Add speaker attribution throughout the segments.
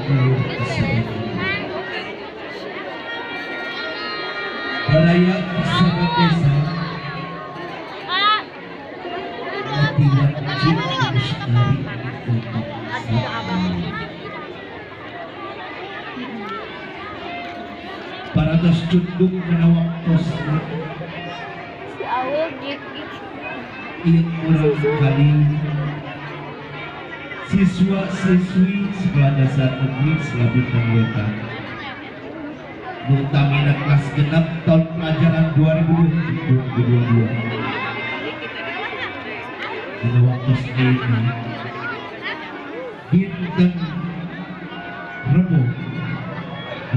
Speaker 1: lembur baraya sahabat desa mati wajib lestari untuk paratos cunduk kana waktosna ieu murang kali siswa-siswi sekolah dasar negeri Selabintang Wetan nu utamina kelas genep tahun pelajaran 2022 dina waktos ayeuna dinten Rebo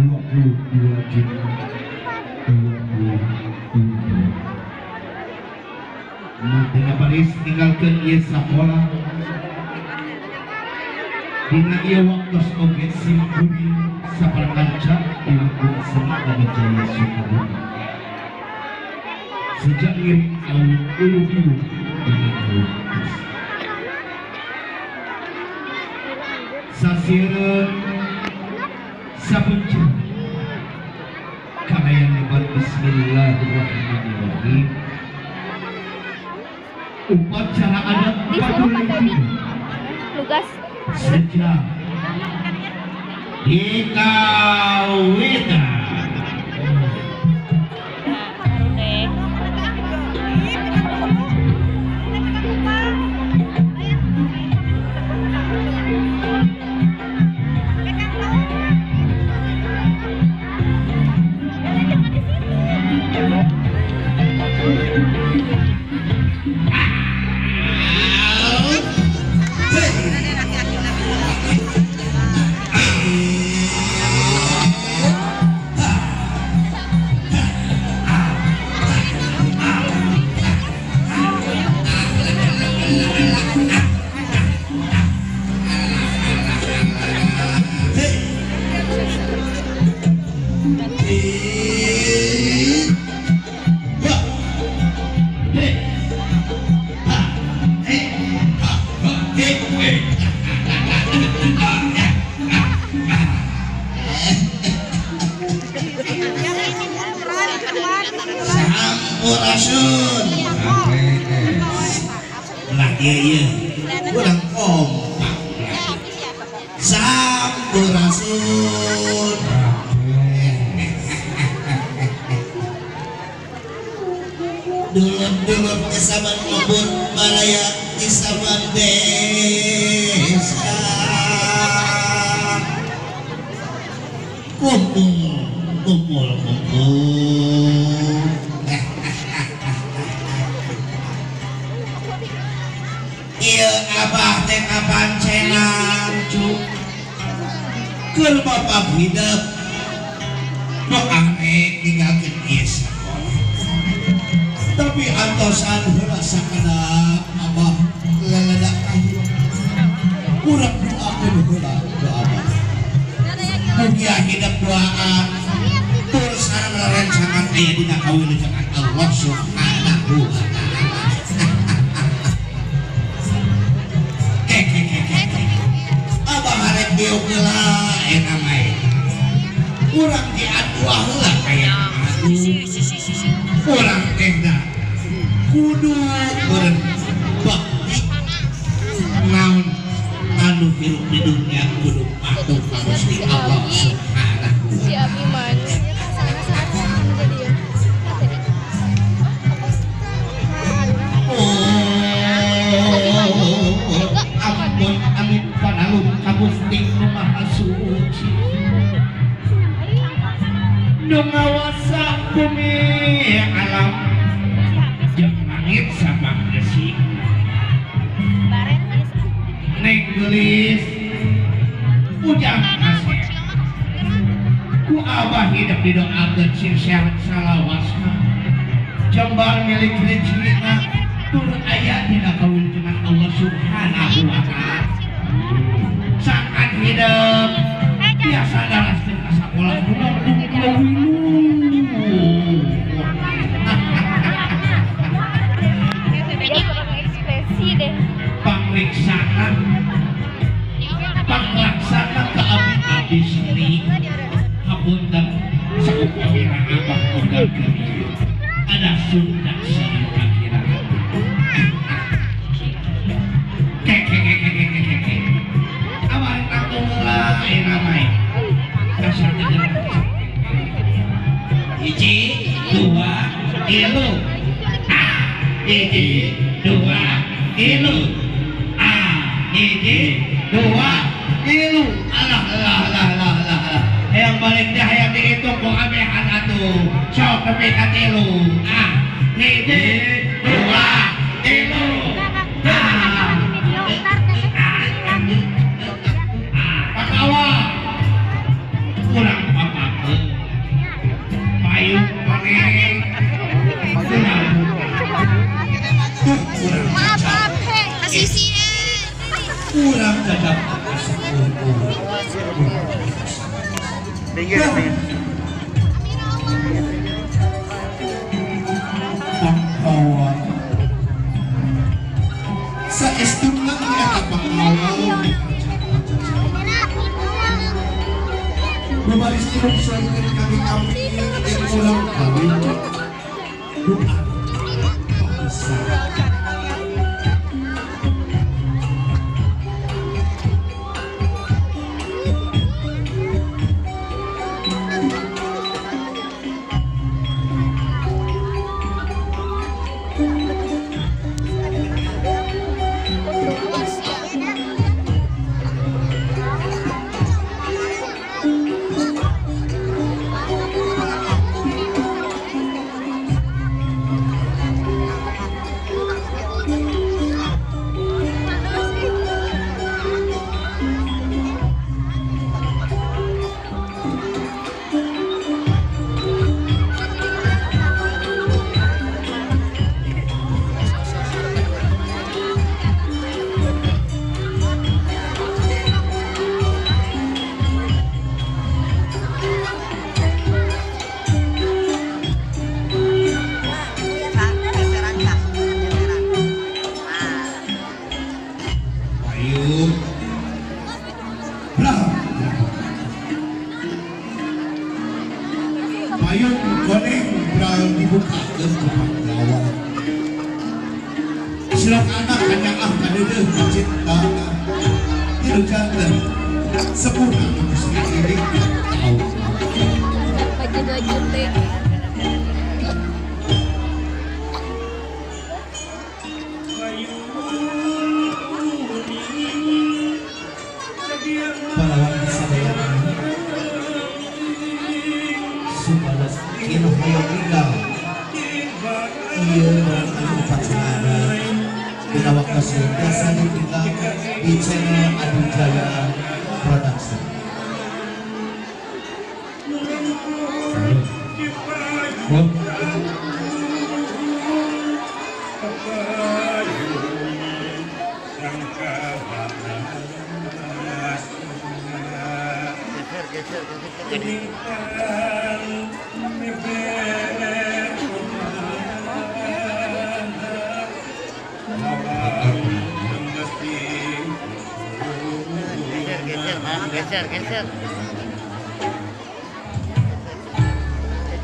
Speaker 1: 22 Juni 2022 dina baris ninggalkeun ieu sakola dina ieu waktos oge simkuring saparkanca di Lengkung Seni Jaya Sukabumi sejak ngiring alun ulu-ulu dina waktos sasieun sabenceun kalayan nyebat bismillahirrahmanirrahim upacara adat
Speaker 2: lugas
Speaker 1: sejak dikawitan.
Speaker 3: Sampurasun. Lah ieu kurang kompak. Sampurasun. Dulur-dulur di saban lembur baraya di saban desa. Kumpul, kumpul, kumpul. Ieu abah teh kapancenan cuk. Keur bapak hidup nu arek ninggalkeun ieu sakola. Tapi antosan heula sakedap abah leledak kahirep. Urang doakeun heula doa abah. Mugia hidup doaan tur sareng rerencangan aya dina kawilujengan Allah Subhanahu wa taala. Abah harek diuk heula eta mah. Urang diaduah heula kaya urang teh da kudu meureun bakti naon anu hirup di dunia kudu patuh ka Gusti Allah Subhanahu wa taala. Ampun amin panalun ka Gusti Nu Maha Suci nu ngawasa bumi alam jeung langit sabang gesi neng geulis ujang kasep ku abah hidup didoakeun sing sehat salawasna jembar milik rezekina tur aya dina kawilujengan Allah Subhanahu wa taala. Sangkan hidup biasa daraskeun ka sakola pangriksana panglaksana ka abdi.
Speaker 1: ieu ada Sunda sareng kakirangan. Kek kek kek kek kek kek. Abah tanggung heula ayeuna mah. Kasar teh. Hiji, dua, tilu. Ah, hiji, dua, tilu. Ah, hiji, dua, tilu. Alah, alah, alah, alah, alah, alah. Hayang balik teh hayang dihitung ku abehan atuh. Sok nepi ka tilu. Ah, hiji, dua, tilu. Ah, pakawa. Kurang apa-apa. Payung koneng. Kurang jajab
Speaker 3: Pangkawa saestuna eta pangkawa baris tilu sareng kami kami ulang kawin doa besar. Payung koneng bral dibukakeun ku panggawa. Silok anak kanyaah kadeudeuh kacinta. Tilu janten sempurna ku seiring tau.
Speaker 2: Baju 2 juta.
Speaker 3: Pahlawan sadayana supados kieu hoyong inggal ieu barang anu upacara dina waktos biasa ditinggal di channel Adi Jaya Production.
Speaker 4: Geser, geser.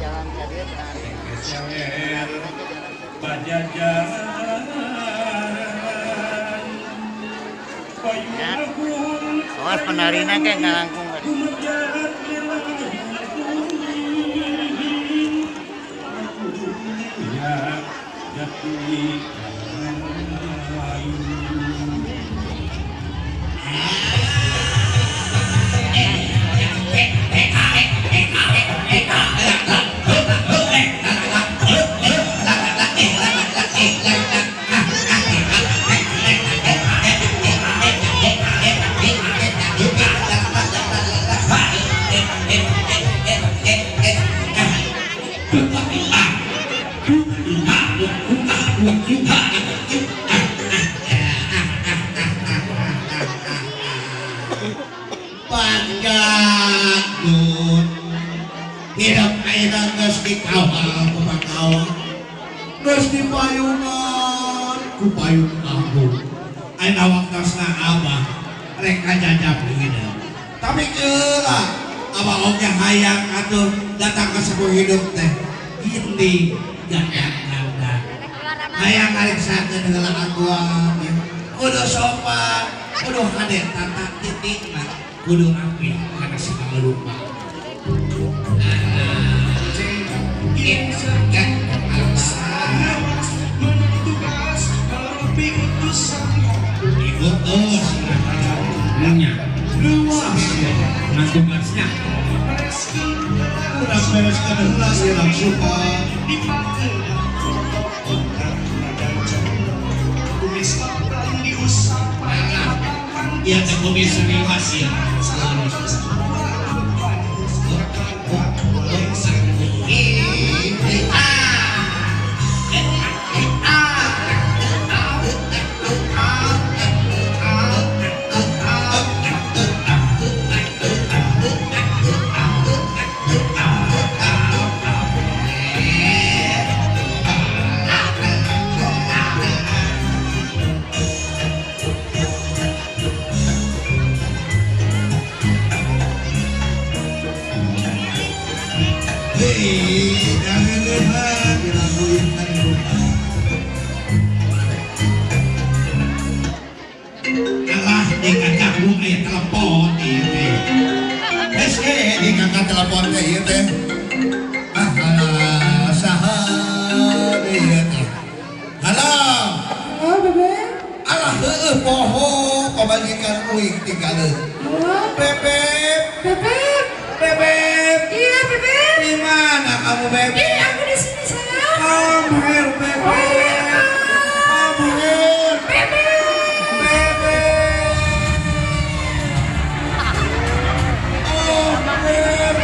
Speaker 4: Jalan Awas penarina kayak nggak langkung.
Speaker 3: Panggadun hidup ayeuna geus dikawal ku pangawal, geus dipayungan ku payung agung.
Speaker 1: Ayeuna waktosna abah rek kajajab hidup. Tapi geula abah oge hayang atuh datang ke sepuh hidup teh.
Speaker 3: gindi gandang-gandang. Hayang ngariksakeun heula aguan kudu sopan, kudu hade tata titikna, kudu rapi kana segala rupa. Diutus
Speaker 1: nya luas nah tugasnya
Speaker 3: kurang bereskan heula urang suka.
Speaker 1: Iya teh kumis seniwas ya.
Speaker 3: Telepon teh ieu teh. Ah alah saha ieu teh. Halo.
Speaker 5: Halo Bebek.
Speaker 3: Alah heueuh poho pamajikan uing tinggaleuh.
Speaker 5: Halo.
Speaker 3: Bebek.
Speaker 5: Bebek.
Speaker 3: Bebek.
Speaker 5: Iya Bebek.
Speaker 3: Di mana kamu Bebek?
Speaker 5: Iya aku di sini sayang.
Speaker 3: Come here Bebek. Come here.
Speaker 5: Bebek.
Speaker 3: Bebek. Oh Bebek.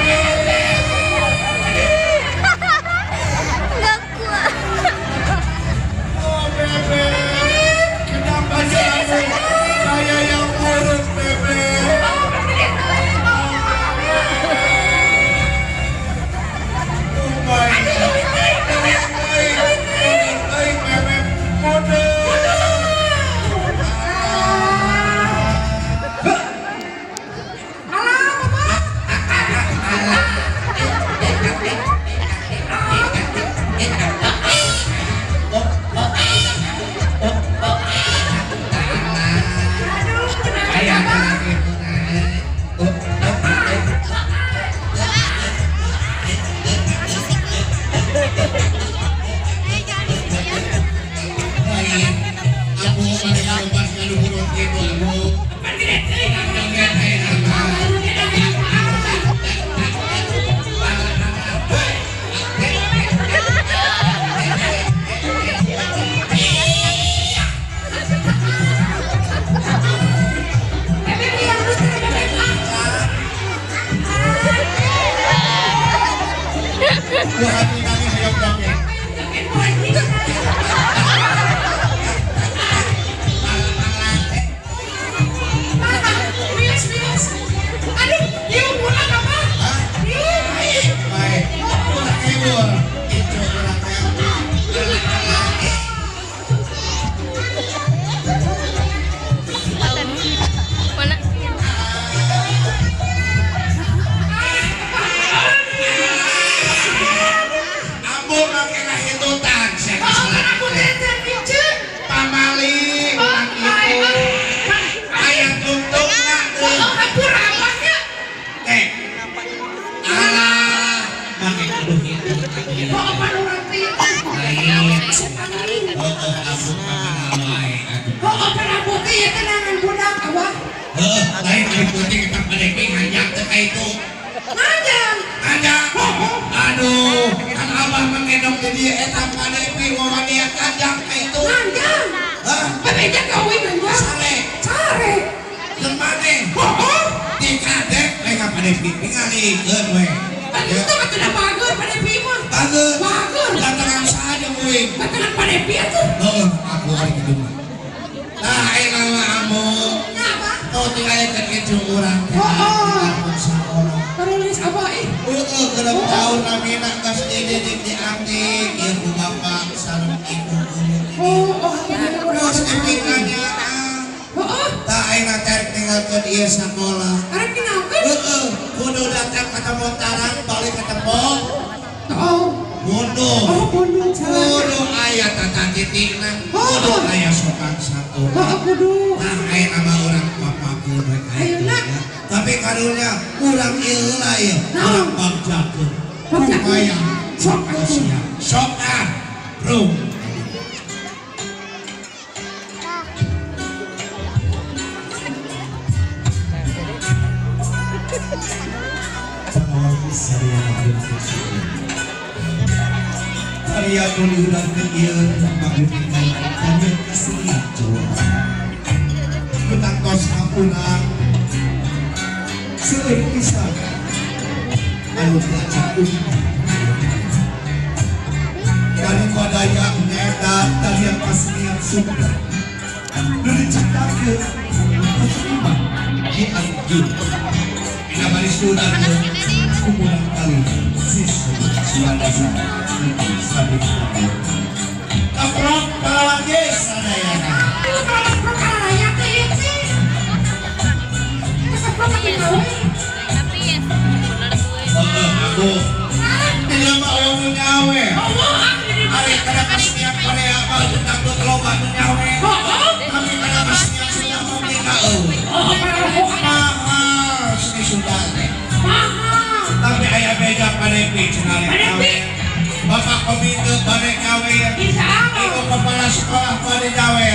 Speaker 5: Kudu
Speaker 3: Kudu aya tata titikna, kudu aya sopan santun.
Speaker 5: Kudu.
Speaker 3: Nah, aya nama urang papakeun we ka
Speaker 5: Ayeuna.
Speaker 3: Tapi karunya urang ieu heula ieu, urang bagjakeun. Lumayan.
Speaker 5: Sok atuh.
Speaker 3: Sok ah, bro. Karya nu diurangkeun ieu magumikan karya kesenian Jawa Barat. Ketangtos urang seueur pisan anu diajak umat. Dari Kodayak nyaeta tarian kesenian Sunda nu diciptakeun ku seniman Ki Anjur. Dina baris diurangkeun ku murang kali siswi Suwadasa Sabit. Kaprok pahlawan geus sadayana.
Speaker 2: Tapi ya bener gue.
Speaker 3: Heeh, aku. Tidak mah eueuh nu nyawe. Ari kana kesenian Korea mah tentang loba nu nyawe. Tapi kana kesenian Sunda mah ka eueuh. Mahal seni Sunda teh. Tapi aya beda padepi cenah nyawe. Bapak komite bade nyawe. Ibu kepala sekolah bade nyawe.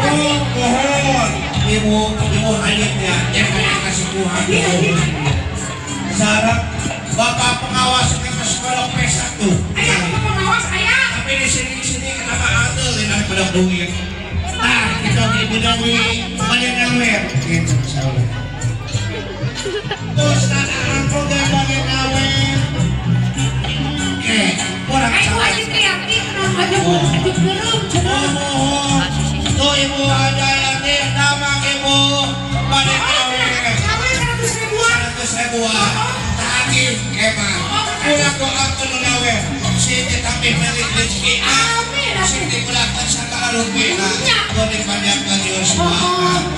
Speaker 3: Oh, mohon ibu ibu hajatnya jangan kesepuhan. Sareng bapak pengawas ke sekolah P1.
Speaker 5: Aya pengawas aya.
Speaker 3: Tapi di sini kenapa atuh lain pada duit. Nah, kita ibu deui bade nyawe. Gitu insyaallah. Ustaz angko ge bade nyawe. Orang tuh ibu Hajayati damang ibu bade nyawe 100 ribuan tagih emang ulah doakeun nu nyawe siti tapi milik rezeki siti ulah sagala rupina nu dipanjangkeun yuswa.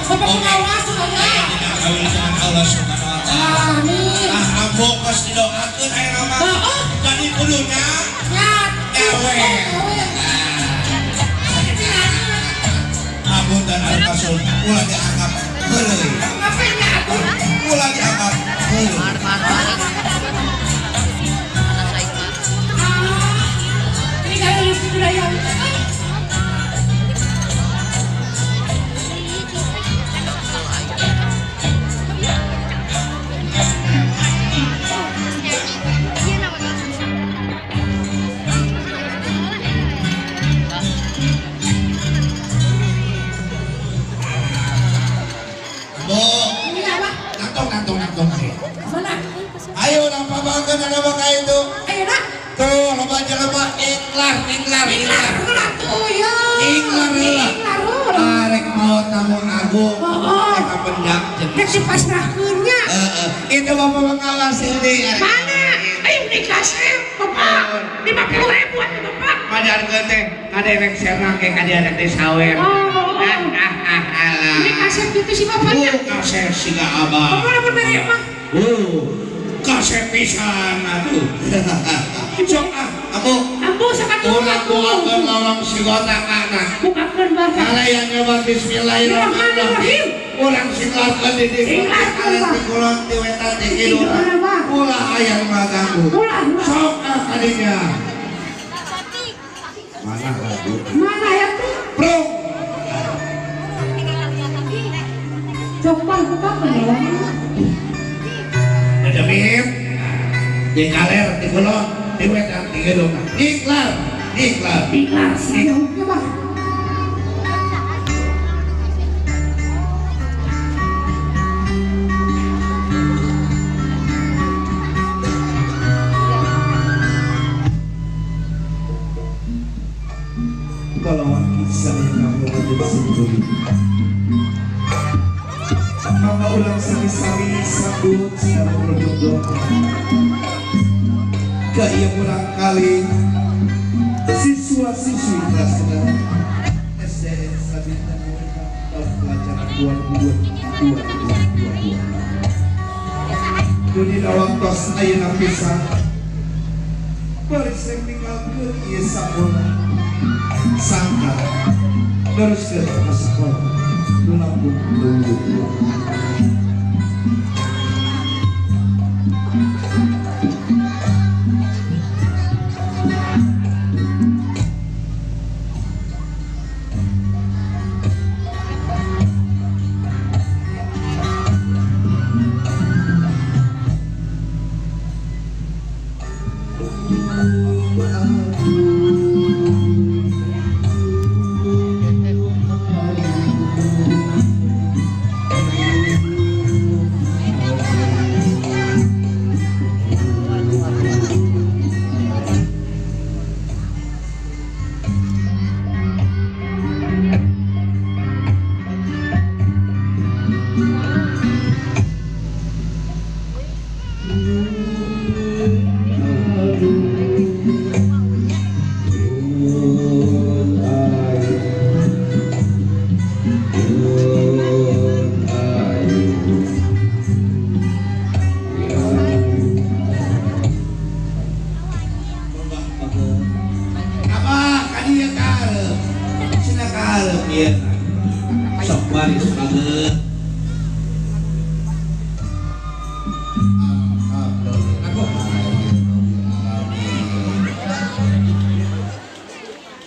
Speaker 5: Bapak pengawas
Speaker 3: aya dina kawulusan Allah Subhanahu wa taala.
Speaker 5: Amin.
Speaker 3: Ah ambo geus didoakeun aya mah jadi kudunya nyawe. Ampun dan al-kasul ulah dianggap heureuy. Ulah dianggap heureuy.
Speaker 5: Ini kalau budaya
Speaker 3: Ayo nampak banget ada baka itu.
Speaker 5: Ayo nak.
Speaker 3: Tuh loba jelema iklar iklar iklar.
Speaker 5: Tuh ya.
Speaker 3: Iklar heula. Arek mau tamu agung. Eta pendak jeung.
Speaker 5: Rek dipasrahkeun nya.
Speaker 3: Heeh. Itu bapak pengawas ini.
Speaker 5: Mana? Ayo dikasih bapak. 50.000 atuh bapak.
Speaker 3: Padarkeun teh kaderek serang ke kaderek di sawer.
Speaker 5: Oh.
Speaker 3: Alah.
Speaker 5: Ini kasep gitu si bapaknya.
Speaker 3: Kasep siga abah.
Speaker 5: Bapak lamun mere mah.
Speaker 3: Kasep pisan atuh. Sok ah, ambu.
Speaker 5: Ambu sakatuh.
Speaker 3: Urang bukakeun lorong sigota kana.
Speaker 5: Bukakeun bapak.
Speaker 3: Kalayan nyoba bismillahirrahmanirrahim. Urang singlarkeun di dieu. Kalian di kulon di wetan di kidul. Ulah aya nu ngaganggu. Sok ah kadinya. Mana lagu?
Speaker 5: Mana ya tuh?
Speaker 3: Bro.
Speaker 5: Coba bukakeun lorong.
Speaker 3: Jamim di kaler di kulon di wetan di kidul. Iklar iklar
Speaker 5: iklar sayangnya bah.
Speaker 3: Pahlawan kisah yang kamu wajib sendiri. Maka ulang sari-sari sambut secara berdoa. Ke ia ulang kali siswa-siswi kelas 6 SDN Sabina tahun pelajaran 2022. Dina waktos ayeuna pisan. Baris rek ninggalkeun Dibawakeun ieu sakola sangka neruskeun ka sakola nu langkung leuwih.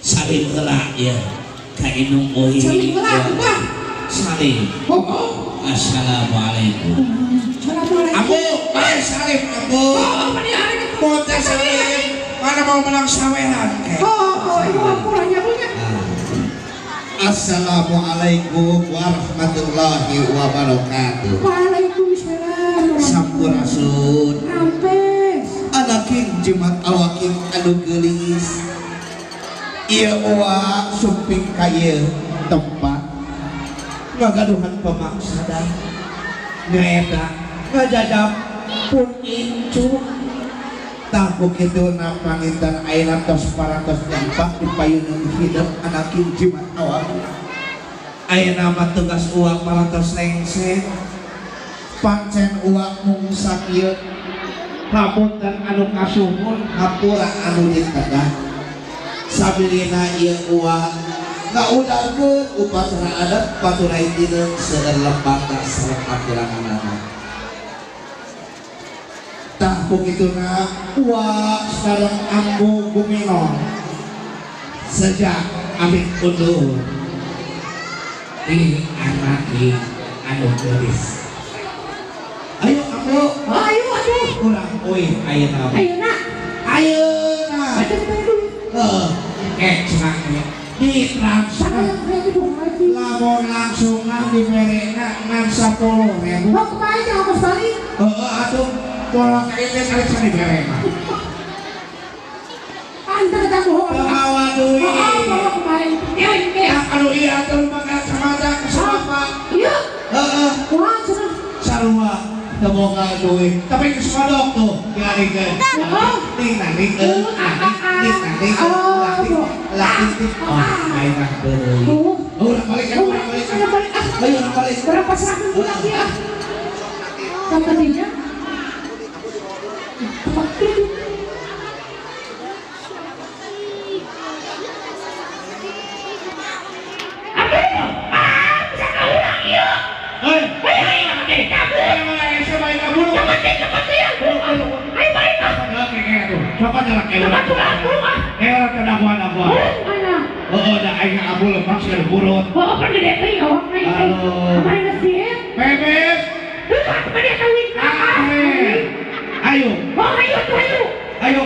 Speaker 1: Salim heula ya ka indung ohi.
Speaker 5: Salim heula abah.
Speaker 1: Salim.
Speaker 5: Oh.
Speaker 1: Assalamualaikum.
Speaker 5: Assalamualaikum.
Speaker 3: Abu, bae salim abu.
Speaker 5: Oh,
Speaker 3: mau teh salim. Mana mau menang saweran ke?
Speaker 5: Oh, ibu ampuranya punya.
Speaker 3: Assalamualaikum warahmatullahi wabarakatuh.
Speaker 5: Waalaikumsalam.
Speaker 3: Sampurasun.
Speaker 5: Rampes.
Speaker 3: Anaking jimat awaking anu geulis. Ieu uwa sumping ka ieu tempat ngagaduhan pemaksadan nyaeta ngajajab pun incu tah kitu na panginten ayeuna tos parantos nyampak di payuneun hidup anaking jimat awak ayeuna mah tugas uwa parantos lengser pancen uwa mung sakieu hapunten anu kasuhun hampura anu ditedah sabilina ieu uwa ngaudarkeun upacara adat paturai dineung seueur lembata sareng aturanana. Tah kukituna uwa sareng ambu gumino sejak amit undur di anaki anu geulis. Ayo ambu,
Speaker 5: ayo atuh
Speaker 3: urang euy ayeuna.
Speaker 5: Ayeuna.
Speaker 3: Ayeuna. Cenah di transfer lamun langsung diberena ngan 10.000.
Speaker 5: Oh, kemarin jangan ongkos balik.
Speaker 3: Heeh atuh pola kain teh kali can diberena.
Speaker 5: Anda kita bohong.
Speaker 3: Bawa duit.
Speaker 5: Oh, bawa kemarin. Ya, ya.
Speaker 3: Anu ieu atuh maka kacamata kesapa.
Speaker 5: Iya.
Speaker 3: Heeh.
Speaker 5: Wah, cenah.
Speaker 3: Sarua teu boga duit. Tapi geus kodok tuh diarikeun. Ning naning euy, ning naning laki oh main ah deui. Urang balik kan, urang balik. Ayo urang balik.
Speaker 5: Berapa serahkan pulang ya? Kata dia. Ah, bisa kaulang ya.
Speaker 3: Hei,
Speaker 5: Ayo balik ah.
Speaker 3: Coba nyelak Oh, da aing abu lepas ke burut.
Speaker 5: Oh, kan gede teuing awak aing. Kemarin geus.
Speaker 3: Bebes.
Speaker 5: Lupa kepada kawin.
Speaker 3: Ayo.
Speaker 5: Oh, ayo tuh ayo.
Speaker 3: Ayo.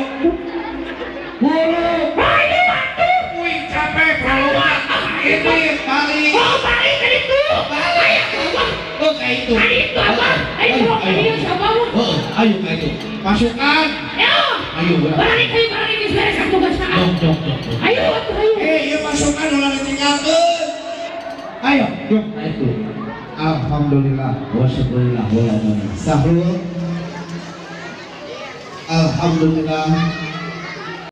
Speaker 3: Buru.
Speaker 5: Ayo atuh.
Speaker 3: Wih, capek bro. Ini balik.
Speaker 5: Oh, balik ke ditu.
Speaker 3: Balik. Oh, kayak itu.
Speaker 5: Kayak itu apa? Ayo, ayo siapa mu?
Speaker 3: Oh, ayo kayak itu. Pasukan.
Speaker 5: Ayo.
Speaker 3: Ayo,
Speaker 5: balik ayo balik geus beres tugasna.
Speaker 3: Dong, dong, dong.
Speaker 5: Ayo atuh ayo.
Speaker 3: Eh, ieu pasukan ulah ditinggalkeun. Ayo, dong itu. Alhamdulillah, wa syukurillah wa la. Sahrul. Alhamdulillah.